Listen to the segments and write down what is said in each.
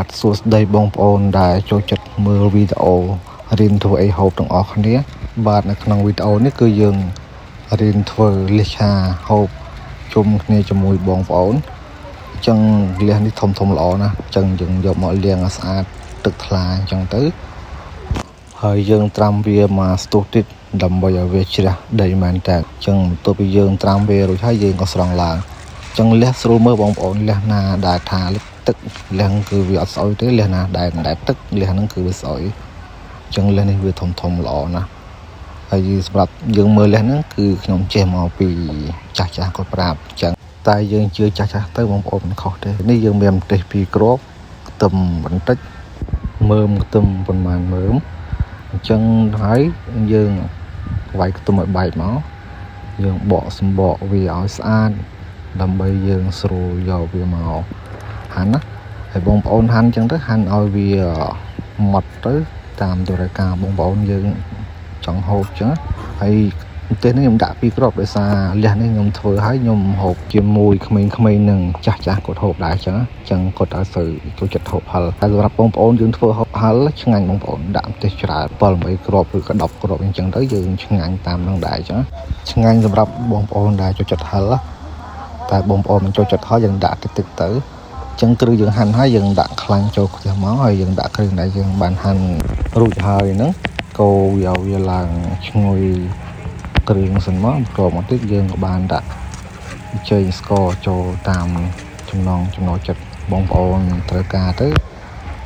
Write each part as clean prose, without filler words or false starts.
បាទសួស្តីបងប្អូនដែលចូលចិត្តមើលវីដេអូរៀនធ្វើអីហូបទាំងអស់គ្នាបាទនៅក្នុងវីដេអូនេះគឺយើងរៀនធ្វើលៀសឆាហូបជុំគ្នាជាមួយបងប្អូនអញ្ចឹងលៀសនេះធំធំល្អណាស់អញ្ចឹងយើងយកមកលាងឲ្យស្អាតទឹកថ្លាអញ្ចឹងទៅហើយយើងត្រាំវាមកស្ទុះទៀតដើម្បីឲ្យវាជ្រះដីមែនតើអញ្ចឹងបន្ទាប់ពីយើងត្រាំវារួចហើយយើងក៏ស្រង់ឡើងអញ្ចឹងលះស្រួលមើលបងប្អូនលះណាដែលថាលិចទឹកលះគឺវាអត់ស្អុយទេលះណាដែលមិនដែលទឹកលះហ្នឹងគឺវាស្អុយអញ្ចឹងលះនេះវាធំធំល្អណាស់ហើយសម្រាប់យើងមើលលះហ្នឹងគឺខ្ញុំចេះមកពីចាស់ចាស់គាត់ប្រាប់អញ្ចឹងតែយើងជឿចាស់ចាស់ទៅបងប្អូនមិនខុសទេនេះយើងមានម្ទេសពីរគ្រាប់ខ្ទឹមបន្តិចមើមខ្ទឹមប្រហែលមើមអញ្ចឹងហើយយើងវាយខ្ទឹមឲ្យបែកមកយើងបកសម្បកវាឲ្យស្អាតដើម្បីយើងស្រួលយកវាមកហាន់ណាហើយបងប្អូនហាន់អញ្ចឹងទៅហាន់ឲ្យវាម៉ត់ទៅតាមតម្រូវការបងប្អូនយើងចង់ហូបអញ្ចឹងហើយម្ទេសនេះខ្ញុំដាក់ពីរគ្រាប់ដោយសារលះនេះខ្ញុំធ្វើឲ្យខ្ញុំហូបជាមួយក្មេងៗនឹងចាស់ចាស់គាត់ហូបដែរអញ្ចឹងអញ្ចឹងគាត់ឲ្យសូវចូលចិត្តហូបហឹលតែសម្រាប់បងប្អូនយើងធ្វើហូបហឹលឆ្ងាញ់បងប្អូនដាក់ម្ទេសច្រើន7 8គ្រាប់ឬក៏10គ្រាប់អញ្ចឹងទៅយើងឆ្ងាញ់តាមនឹងដែរអញ្ចឹងឆ្ងាញ់សម្រាប់បងប្អូនដែលចូលចិត្តហឹលតែបងប្អូនមិនចូលចិត្តហឹលយើងដាក់តិចតិចទៅចឹងគ្រឿងយើងហាន់ហើយយើងដាក់ខ្លាញ់ចូលខ្ទះមកហើយយើងដាក់គ្រឿងដែលយើងបានហាន់រួចហើយហ្នឹងកូរវាឲ្យវាឡើងឈ្ងុយគ្រឿងសិនមកបន្ទាប់មកទៀតយើងក៏បានដាក់ចេងស្ករចូលតាមចំណងចំណូលចិត្តបងប្អូនត្រូវការទៅ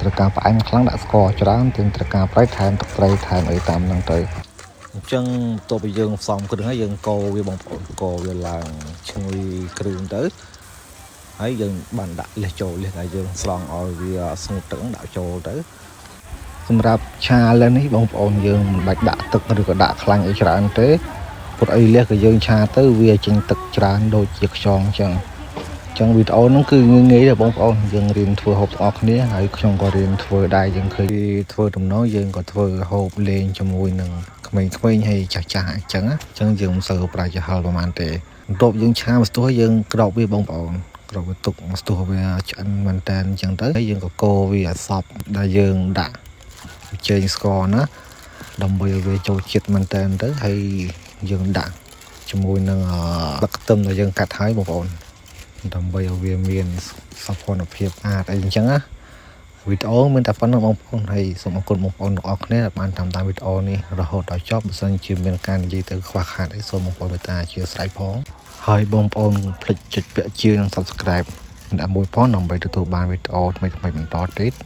ត្រូវការផ្អែមខ្លាំងដាក់ស្ករច្រើនទាំងត្រូវការប្រៃថែមទឹកត្រីថែមអីតាមហ្នឹងទៅអញ្ចឹងបន្ទាប់ពីយើងផ្សំគ្រឿងហើយយើងកូរវាបងប្អូនកូរវាឡើងឈ្ងុយគ្រឿងទៅហើយយើងបានដាក់លះចូលលះដែលយើងស្រង់ឲ្យវាស្ងួតទឹកដាក់ចូលទៅសម្រាប់ឆាលះនេះបងប្អូនយើងមិនបាច់ដាក់ទឹកឬក៏ដាក់ខ្លាញ់អីច្រើនទេព្រោះអីលះក៏យើងឆាទៅវាចេញទឹកច្រើនដូចជាខ្យងអញ្ចឹងអញ្ចឹងវីដេអូហ្នឹងគឺងាយងាយទេបងប្អូនយើងរៀនធ្វើហូបទាំងអស់គ្នាហើយខ្ញុំក៏រៀនធ្វើដែរយើងឃើញធ្វើទំនងយើងក៏ធ្វើហូបលេងជាមួយនឹងក្មេងៗហើយចាស់ចាស់អញ្ចឹងអញ្ចឹងយើងមិនសូវប្រាជ្ញាហិលប្រហែលទេបន្ទាប់យើងឆាមកស្ទោះយើងក្រោបវាបងប្អូនក្រោបវាទុកមកស្ទោះវាឆ្អិនមែនតើអញ្ចឹងទៅហើយយើងក៏កូរវាឲ្យសព្វដែលយើងដាក់ចេងស្ករណាដើម្បីឲ្យវាចូលជាតិមែនតើទៅហើយយើងដាក់ជាមួយនឹងទឹកខ្ទឹមដែលយើងកាត់ហើយបងប្អូនដើម្បីឲ្យវាមានសោភ័ណភាពស្អាតអីអញ្ចឹងណាវីដេអូមានតែប៉ុណ្្នឹងបងប្អូនហើយសូមអរគុណបងប្អូនទាំងអស់គ្នាដែលបានតាមដានវីដេអូនេះរហូតដល់ចប់បើសិនជាមានការនិយាយទៅខ្វះខាតអីសូមបងប្អូនមេត្តាអធ្យាស្រ័យផងហើយបងប្អូនកុំភ្លេចចុចពាក្យជានិង Subscribe ដាក់មួយផងដើម្បីទទួលបានវីដេអូថ្មីៗបន្តទៀត។